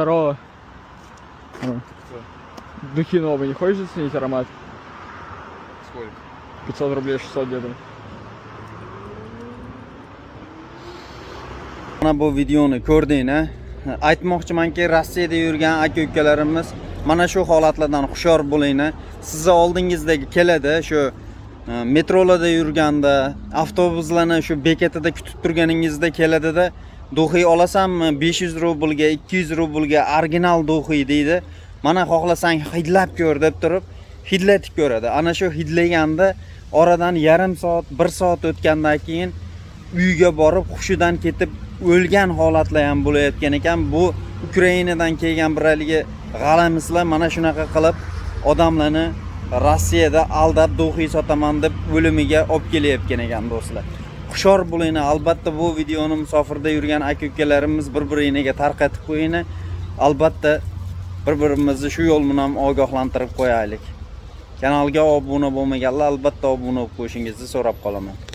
Здорово. Духи новые, не хочешь заценить аромат? Сколько? 500 рублей, 600 где-то. Mana bu videoni ko'rding a? Aytmoqchimanki, Rossiyada yurgan aka ukalarimiz mana shu holatlardan hushyor bo'linglar. Sizni oldingizdagi keladi shu metrolarda yurganda, avtobuslarni shu bekatida kutib turganingizda keladida, "Духи olasanmi? 500 rublga, 200 rublga original духи" deydi. "Mana, xohlasang hidlab ko'r" deb turib hidlatib ko'radi. Ana shu hidlaganda oradan yarim soat, 1 soat o'tgandan keyin uyga borib hushidan ketib o'lgan holatlar ham bo'layotgan ekan. Bu Ukrainadan kelgan bir haligi g'alamislar mana shunaqa qilib odamlarni Rossiyada aldab, духи sotaman deb o'limiga olib kelayotgan ekan, do'stlar. Hushyor bo'linglar. Albatta bu videoni musofirda yurgan aka ukalarimiz bir biringlarga tarqatib qo'yinglar. Albatta bir birimizni shu yo'l bilan ogohlantirib qo'yaylik. Kanalga obuna bo'lmaganlar albatta obuna bo'lib qo'yishingizni so'rab qolaman.